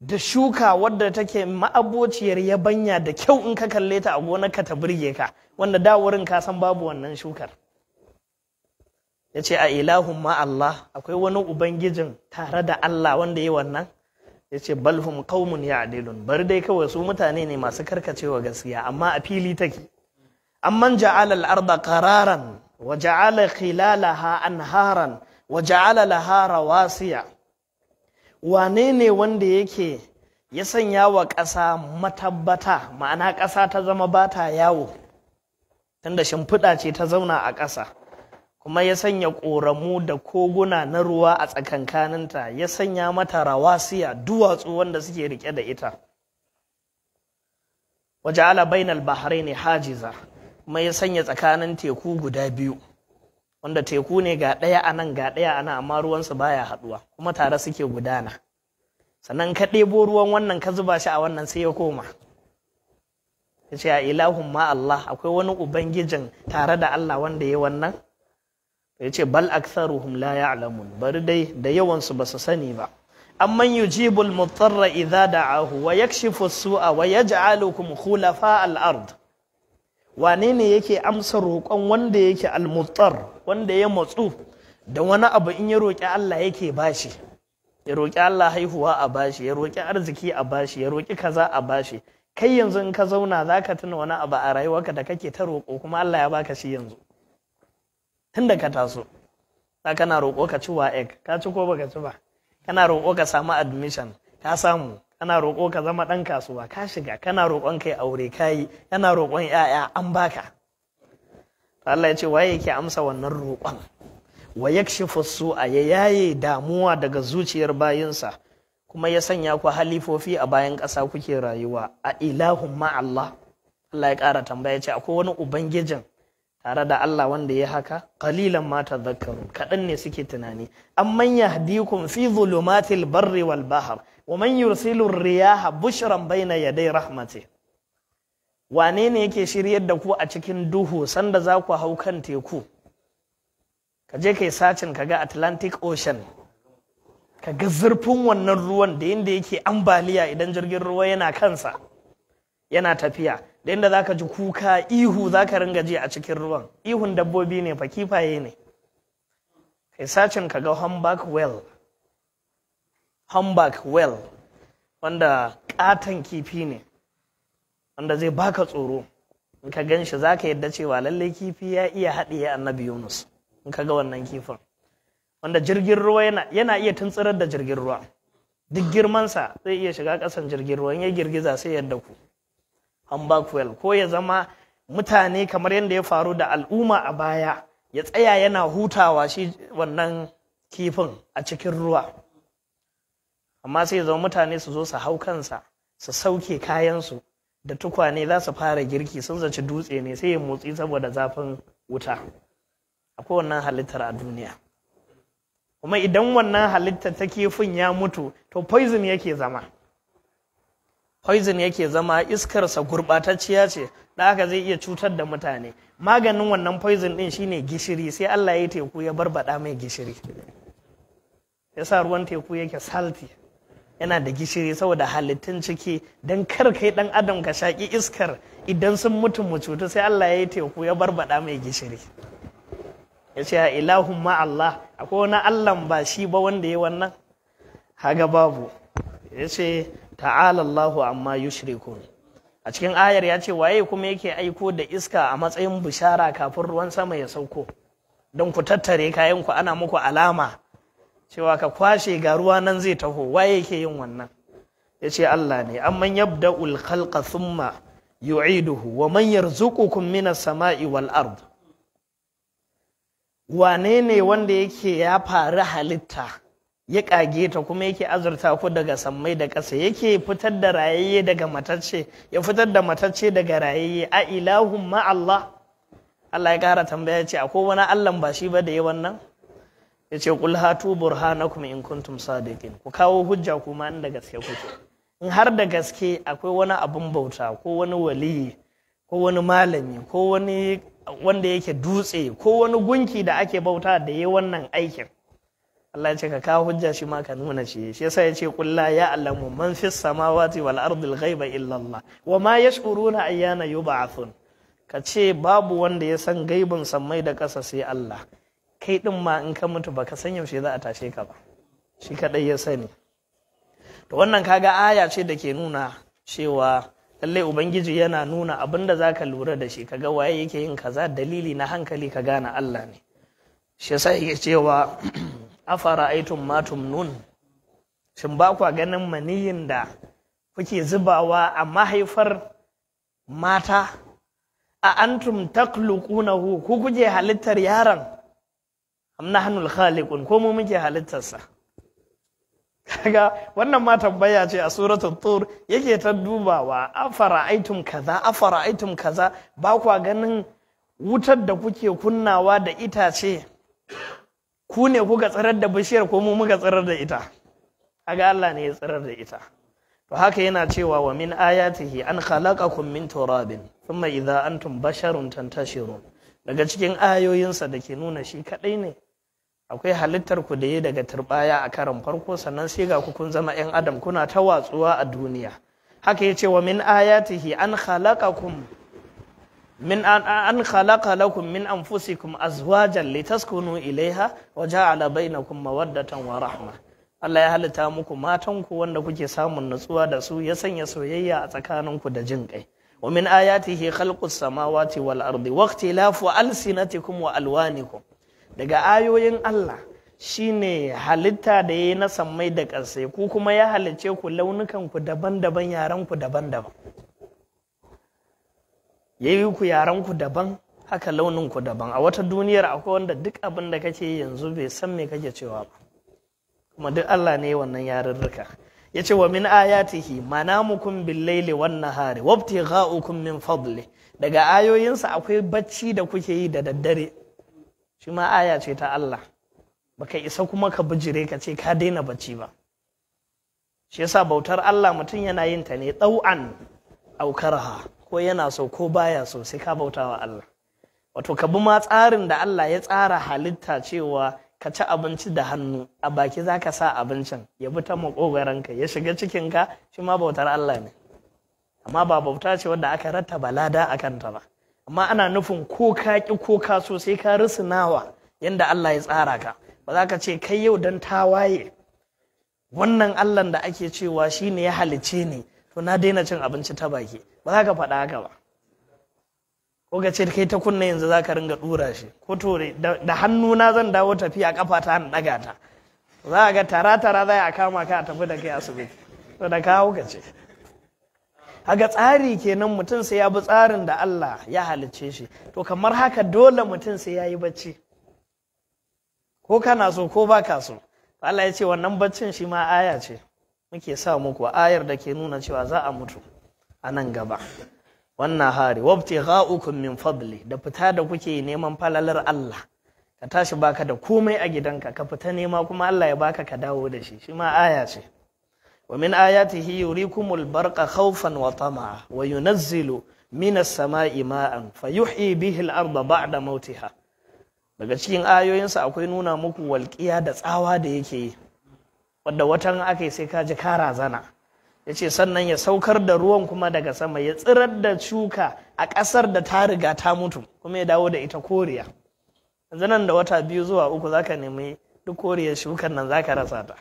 da shuka wadda take ma'abociyar yabanya da kyau, in ka kalle ta a gonarka ta burge ka, wanda da wurin ka san babu wannan shukar. Ya ce a ilahun ma Allah, akwai wani ubangijin tare da Allah wanda ya wannan? Ya ce balhum qaumun ya'dilun, bari dai kawai su mutane ne masu karkacewa gaskiya, amma a fili take. Amman ja'ala al-arda qararan wa ja'ala khilalaha anharan wa ja'ala laha rawasiya. Wane ne wanda yake ya sanya wa ƙasa matabbata, ma'ana ƙasa ta zama ba ta yawo, tunda shimfiɗa ce ta zauna a ƙasa. Kuma ya sanya ƙoramu da koguna na ruwa a tsakankaninta, ya sanya mata rawasiya, duwatsu wanda suke rike da ita. Waja'ala bainal bahraini hajiza, kuma ya sanya tsakanin teku guda biyu, wanda teku ne ga ɗaya a nan ga ɗaya a nan, amma ruwansu baya haɗuwa, kuma tare suke gudana. Sannan ka ɗebo ruwan wannan ka zuba shi a wannan sai ya koma. Ya ce a ilahun ma Allah, akwai wani ubangijin tare da Allah wanda ya wannan? Ya ce bal aktharuhum la ya'lamun, bari dai da yawansu ba su sani ba. Amman yujibul mutarra idza da'ahu wa yakshifu as-su'a wa yaj'alukum khulafa al-ard. Wane ne yake amsa roƙon wanda yake al-muttar, wanda ya matsu da wani abu, in ya roƙi Allah yake bashi? Ya roƙi Allah haihuwa a bashi, ya roƙi arziki a bashi, ya roƙi kaza a bashi. Kai yanzu in ka zauna zaka tuna wani abu a rayuwarka da kake ta roƙo kuma Allah ya baka shi yanzu. Tun da ka taso za kana roƙo ka ci WAEC, ka ci ko baka ci ba? Kana roƙo ka samu admission, ka samu. Kana roƙo ka zama ɗan kasuwa, ka shiga. Kana roƙon kai aure, ka yi. Kana roƙon 'ya'ya, an baka. Allah ya ce waye yake amsa wannan roƙon? Wa yakshifu su'a, ya yaye damuwa daga zuciyar bayinsa, kuma ya sanya ku halifofi a bayan ƙasa kuke rayuwa. A ilahun ma Allah? Allah ya ƙara tambaya, ya ce akwai wani ubangijin tare da Allah wanda ya haka? Qalilan ma tadhakkarun, kaɗan ne suke tunani. Amman yahdikum fi dhulumatil barri wal bahr wa man yursilu riyaha bushran bayna yaday rahmati. Wane ne yake shiryar da ku a cikin duhu sanda za ku hau kan teku? Ka je kai sacin ka ga Atlantic Ocean, ka ga zurfin wannan ruwan da yanda yake ambaliya idan jirgin ruwa yana kansa yana tafiya, da inda zaka ji kuka, ihu zaka ringa ji a cikin ruwan. Ihun dabbobi ne fa, kifaye ne. Kai sacin ka ga humpback whale, humpback whale, wanda katon kifi ne wanda zai baka tsoro in ka gan shi. Zaka yadda cewa lalle kifi ya iya haɗiye Annabi Yunus in ka ga wannan kifin, wanda jirgin ruwa yana iya tuntsirar da jirgin ruwa. Duk girmansa zai iya shiga ƙasan jirgin ruwa, in ya girgiza sai yadda ku humpback whale. Ko ya zama mutane kamar yadda ya faru da al'umma a baya, ya tsaya yana hutawa shi wannan kifin a cikin ruwa, amma sai ya zama mutane su zo su hau kansa su sauke kayansu da tukwane za su fara girki, sun zaci dutse ne, sai ya motsi saboda zafin wuta. Akwai wannan halittar a duniya. Kuma idan wannan halittar ta kifin ya mutu, to poison yake zama, poison yake zama, iskarsa gurɓatacciya ce, da haka zai iya cutar da mutane. Maganin wannan poison ɗin shine gishiri. Sai Allah ya yi teku ya barbaɗa mai gishiri, yasa ruwan teku yake salty, yana da gishiri, saboda halittun ciki, don kar kai ɗan adam ka shaƙi iskar, idan sun mutu mu cutu. Sai Allah ya yi teku ya barbaɗa mai gishiri. Ya ce ilahun ma Allah, akwai wani Allahn ba shi ba wanda ya wannan? Haga babu. Ya ce ta'ala Allahu amma yushrikun. A cikin ayar ya ce waye kuma yake aiko da iska a matsayin bishara kafin ruwan sama ya sauko, don ku tattare kayan ku, ana muku alama cewa ka kwashe, ga ruwa nan zai taho? Waye yake yin wannan? Ya ce Allah ne. Amman yabda'ul khalqa thumma yu'iduhu wa man yarzuqukum minas sama'i wal ard. Wane ne wanda yake ya faru halitta ya ƙage ta, kuma yake azurta ku daga sammai da ƙasa, yake fitar da rayayye daga matacce, ya fitar da matacce daga rayayye? A ilahun ma Allah? Allah ya ƙara tambaya, ce akwai wani Allah ba shi ba da ya wannan? Ya ce qul hatu burhanakum in kuntum sadiqin, ku kawo hujja kuma inda gaske kuke. In har da gaske akwai wani abun bauta, ko wani waliyi, ko wani malami, ko wani wanda yake dutse, ko wani gunki da ake bauta da ya wannan aikin, Allah ya ce ka kawo hujja shi ma ka nuna shi. Shi yasa ya ce qul la ya'lamu man fis samawati wal ardi al ghaiba illa Allah wa ma yash'uruna ayyana yub'athun. Ka ce babu wanda ya san gaibin sammai da ƙasa sai Allah. Kai din ma in ka mutu baka san yaushe za a tashe ka ba, shi kadai ya sani. To wannan kaga aya ce da ke nuna cewa lallai Ubangiji yana nuna abin da zaka lura da shi, kaga waye yake yin kaza, dalili na hankali ka gane Allah ne. Shi yasa yake cewa afara aitum ma tumnun, shin ba kwa ganin maniyin da kuke zubawa a mahaifar mata? A antum takhluqunahu, ku kuke halittar yaron? Am nahnul khaliqun, ko mu muke halittarsa? Kaga wannan ma tambaya ce a suratul Tur yake ta dubawa, afara'aitum kaza, afara'aitum kaza, ba kwa ganin wutar da kuke kunnawa da itace, ku ne kuka tsirar da bishiyar ko mu muka tsirar da ita? Kaga Allah ne ya tsirar da ita. To haka yana cewa wa min ayatihi an khalaqakum min turabin thumma idza antum basharun tantashirun. Daga cikin ayoyinsa da ke nuna shi kadai ne akwai halittar ku da yi daga turbaya a karon farko, sannan sai ga ku kun zama 'yan adam kuna ta watsuwa a duniya. Haka yace wa min ayatihi an khalaqakum min an khalaqa lakum min anfusikum azwajan litaskunu ilaiha wa ja'ala bainakum mawaddatan wa rahma. Allah ya halitta muku matanku wanda kuke samun nutsuwa da su, ya sanya soyayya a tsakaninku da jin kai. Wa min ayatihi khalqus samawati wal ardi wa ikhtilafu alsinatikum wa alwanikum. Daga ayoyin Allah shine halitta da yayi na sammai da ƙasai, ku kuma ya halicce ku launukan ku daban-daban, yaran ku daban-daban. Yayi ku yaran ku daban, haka launin ku daban. A wata duniyar akwai wanda duk abin da kake yanzu bai san me kake cewa ba. Kuma duk Allah ne wannan yarurruka. Yace wa min ayatihi manamukum bil-laili wan-nahari wabtigha'ukum min fadli. Daga ayoyinsa akwai bacci da kuke yi da daddare. Shi ma aya ce ta Allah. Baka isa kuma ka bijire ka ce ka daina bacci ba. Shi yasa bautar Allah mutum yana yin ta ne ɗau'an aw karha, ko yana so ko baya so sai ka bautawa Allah. Wato ka bi ma tsarin da Allah ya tsara halitta cewa ka ci abinci da hannu, a baki za ka sa abincin ya bi ta maƙogwaranka ya shiga cikinka, shi ma bautar Allah ne. Amma ba bauta ce wadda aka rattaba lada a kanta ba. Amma ana nufin ko ka ƙi ko ka so sai ka rusunawa yanda Allah ya tsara ka. Ba za ka ce kai yau dan tawaye wannan Allahn da ake cewa shi ne ya halicce ni, to na daina cin abinci ta baki. Ba za ka faɗa haka ba. Ko ka ce kai ta kunne yanzu za ka ringa ɗura shi, ko to da hannuna zan dawo tafiya ƙafa ta an ɗaga ta. Za a ga tara-tara za a kama ka a tafi da kai asibiti. To da ka hau ka ce. Haka tsari kenan, mutum sai ya bi tsarin da Allah ya halicce shi. To kamar haka dole mutum sai ya yi bacci. Ko kana so ko ba ka so. Allah ya ce wannan baccin shi ma aya ce. Muke sa muku ayar da ke nuna cewa za a mutu a nan gaba. Wannan hari wabtigha'ukum min fadli, da fita da kuke neman falalar Allah. Ka tashi baka da komai a gidanka, ka fita nema kuma Allah ya baka ka dawo da shi, shi ma aya ce. Wa min ayatihi yurikumul barqa khawfan wa tama'a wa yunazzilu minas sama'i ma'an fayuhyi bihi al-ardha ba'da mautiha. Daga cikin ayoyinsa akwai nuna muku walƙiya da tsawa da yake yi, wadda watan aka yi sai ka ji ka razana. Ya ce sannan ya saukar da ruwan kuma daga sama, ya tsirar da shuka a ƙasar da ta riga ta mutu, kuma ya dawo da ita koriya. Yanzu nan da wata 2 zuwa 3 zaka nemi duk koriyar shukar nan zaka rasa ta.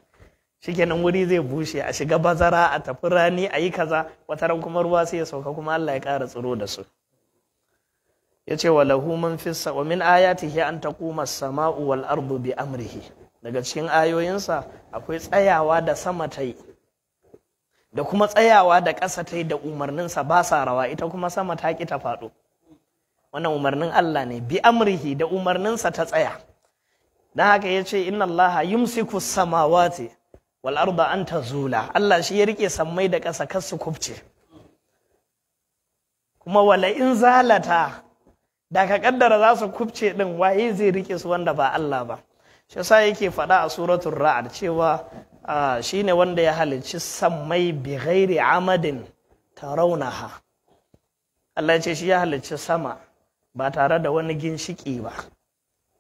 Shikenan wuri zai bushe, a shiga bazara, a tafi rani, a yi kaza, wataran kuma ruwa sai ya sauka kuma Allah ya ƙara tsiro da su. Ya ce wa lahu man fis wa min ayatihi an taquma as-sama'u wal ardu bi amrihi. Daga cikin ayoyinsa akwai tsayawa da sama ta yi, da kuma tsayawa da ƙasa ta yi da umarninsa, ba sa rawa, ita kuma sama ta ƙi ta faɗo. Wannan umarnin Allah ne, bi amrihi, da umarninsa ta tsaya. Don haka ya ce inna Allah yumsiku samawati wal arda an tazula. Allah shi ya rike sammai da ƙasa kar su kubce. Kuma wala in zalata, da ka kaddara za su kubce din, waye zai rike su wanda ba Allah ba? Shi yasa yake faɗa a suratul Ra'd cewa shine wanda ya halicci sammai bi ghairi amadin tarawnaha. Allah ya ce shi ya halicci sama ba tare da wani ginshiki ba.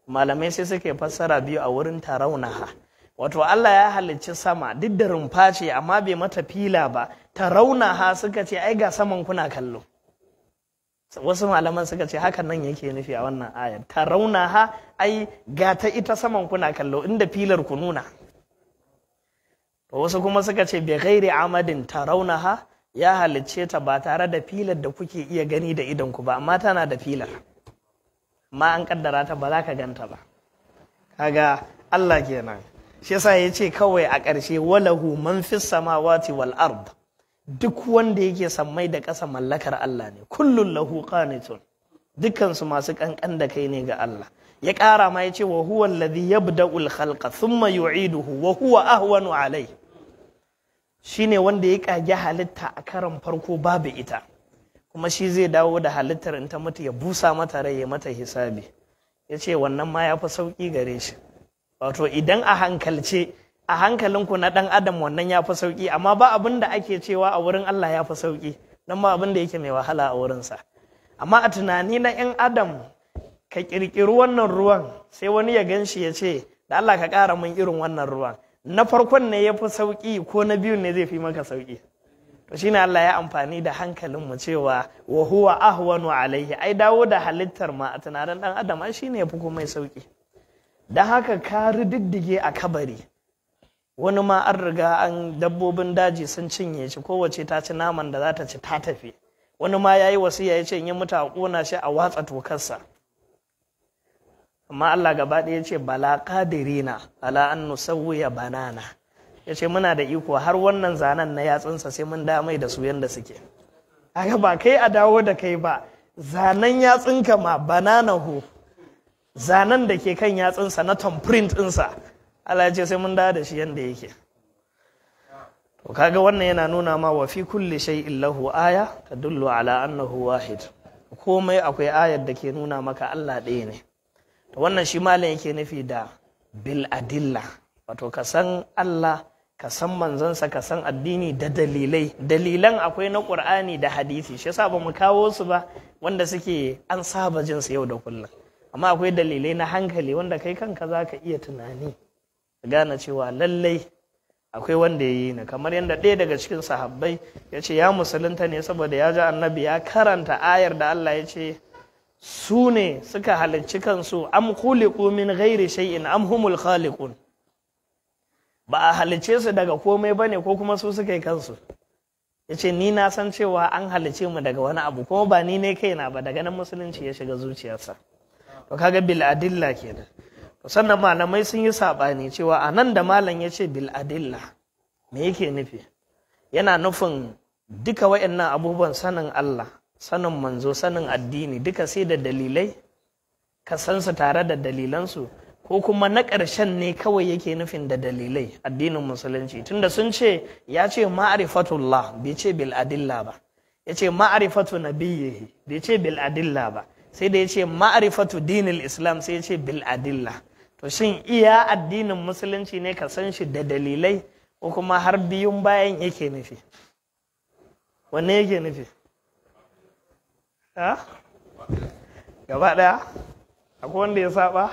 Malamai sai suke fassara biyu a wurin tarawnaha. Wato Allah ya halicci sama duk da rumfa ce amma bai mata fila ba. Tarawnaha suka ce ai ga saman kuna kallo. Wasu malaman suka ce hakan nan yake nufi a wannan ayar. Tarawnaha ai ga ta ita saman kuna kallo inda filar ku nuna. Wasu kuma suka ce bi ghairi amadin tarawnaha, ya halicce ta ba tare da filar da kuke iya gani da idon ku ba, amma tana da filar. Amma an kaddara ta ba za ka ganta ba. Kaga Allah kenan. Shi yasa ya ce kawai a ƙarshe walahu man fis samawati wal ard. Duk wanda yake sammai da ƙasa mallakar Allah ne. Kullun lahu qanitun. Dukkansu masu kankan da kai ne ga Allah. Ya ƙara ma ya ce wa huwa alladhi yabda'ul khalqa thumma yu'iduhu wa huwa ahwanu alai. Shine wanda ya kage halitta a karon farko babu ita, kuma shi zai dawo da halittar in ta mutu ya busa mata rai ya mata hisabi. Ya ce wannan ma ya fi sauƙi gare shi. Wato idan a hankalce, a hankalinku na ɗan adam wannan ya fi sauƙi, amma ba abin da ake cewa a wurin Allah ya fi sauƙi, don ba abin da yake mai wahala a wurinsa. Amma a tunani na 'yan adam, ka ƙirƙiri wannan ruwan sai wani ya gan shi ya ce da Allah ka ƙara min irin wannan ruwan, na farkon ne ya fi sauƙi ko na biyun ne zai fi maka sauƙi? To shine Allah ya amfani da hankalinmu cewa wa huwa ahwanu alaihi, ai dawo da halittar ma a tunanin ɗan adam ai shine ya fi komai sauƙi. Don haka ka rididdige a kabari, wani ma an riga an dabbobin daji sun cinye shi, kowace ta ci naman da za ta ci ta tafi. Wani ma ya yi wasiya ya ce in yi mutu a ƙona shi a watsa tokarsa. Amma Allah gaba ɗaya ya ce bala qadirina ala an nusawwiya banana, ya ce muna da iko har wannan zanen na yatsunsa sai mun damai da su yanda suke. Haka ba kai a dawo da kai ba, zanen yatsunka ma bananahu, zanen da ke kan yatsunsa na thumbprint ɗinsa, Allah ya ce sai mun dawo da shi yanda yake. To kaga wannan yana nuna ma wa fi kulli shay'in lahu aya tadullu ala annahu wahid. Komai akwai ayar da ke nuna maka Allah ɗaya ne. To wannan shi malam yake nufi da bil adilla, wato ka san Allah, ka san manzansa, ka san addini da dalilai. Dalilan akwai na Qur'ani da hadisi, shi yasa ba mu kawo su ba wanda suke an saba jin su yau da kullum. Amma akwai dalilai na hankali wanda kai kanka zaka iya tunani gane cewa lallai akwai wanda ya yi ni. Kamar yadda ɗaya daga cikin sahabbai ya ce ya musulunta ne saboda ya ji annabi ya karanta ayar da Allah ya ce su ne suka halicci kansu, am khuliqu min ghairi shay'in am humul khaliqun. Ba a halicce su daga komai bane ko kuma su suka yi kansu. Ya ce ni na san cewa an halicce mu daga wani abu kuma ba ni ne kaina ba. Daga nan musulunci ya shiga zuciyarsa. To kaga bil adilla kenan. Sannan malamai sun yi saɓani cewa a nan da malam ya ce bil adilla me yake nufi? Yana nufin duka wa'annan abubuwan, sanin Allah, sanin manzo, sanin addini, duka sai da dalilai, ka san su tare da dalilansu, ko kuma na ƙarshen ne kawai yake nufin da dalilai addinin musulunci? Tunda sun ce ya ce ma'rifatullah bai ce bil adilla ba, ya ce ma'rifatu nabiyyihi bai ce bil adilla ba, sai da ya ce ma'rifatu dinil islam sai ya ce bil adilla. To shin iya addinin musulunci ne ka san shi da dalilai, ko kuma har biyun bayan yake nufi? Wanne yake nufi? Ha? Gaba daya? Akwai wanda ya saba?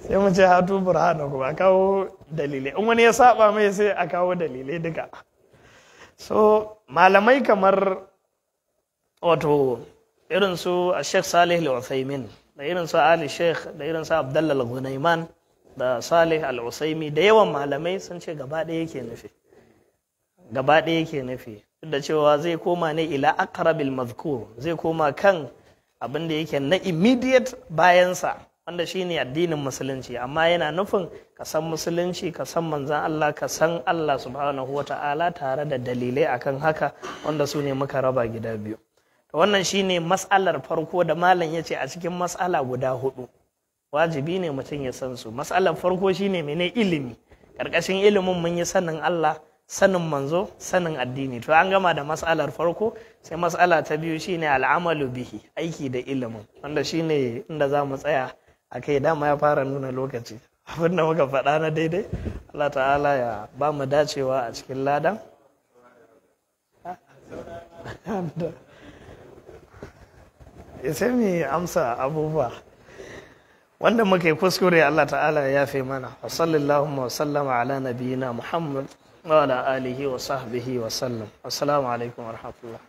Sai mu ce hatu burhana, kuma a kawo dalilai. In wani ya saba mai sai a kawo dalilai duka. So malamai kamar wato irin su Sheikh Salih Al-Uthaymin da irin su Ali Sheikh da irin su Abdullah Al-Ghunayman da Salih Al-Usaimi da yawan malamai sun ce gaba ɗaya yake nufi. Gaba ɗaya yake nufi, duk da cewa zai koma ne ila aqrabil mazkur, zai koma kan abin da yake na immediate bayansa wanda shine addinin musulunci, amma yana nufin ka san musulunci, ka san manzan Allah, ka san Allah subhanahu wata'ala tare da dalilai akan haka, wanda su ne muka raba gida biyu. Wannan shine mas'alar farko da malam ya ce a cikin mas'ala guda hudu wajibi ne mutum ya san su. Mas'alar farko shine mene? Ilimi. Karkashin ilimin mun yi sanin Allah, sanin manzo, sanin addini. To an gama da mas'alar farko, sai mas'ala ta biyu shine al'amalu bihi, aiki da ilimin, wanda shine inda za mu tsaya a kai. Dama ya fara nuna lokaci. Abin da muka faɗa na daidai, Allah ta'ala ya ba mu dacewa a cikin ladan. Sai mu amsa abubuwa wanda muka yi kuskure, Allah ta'ala ya yafe mana. Wa sallallahu wa sallama ala nabiyyina Muhammad wa ala alihi wa sahbihi wa sallam. Assalamu alaikum wa rahmatullah.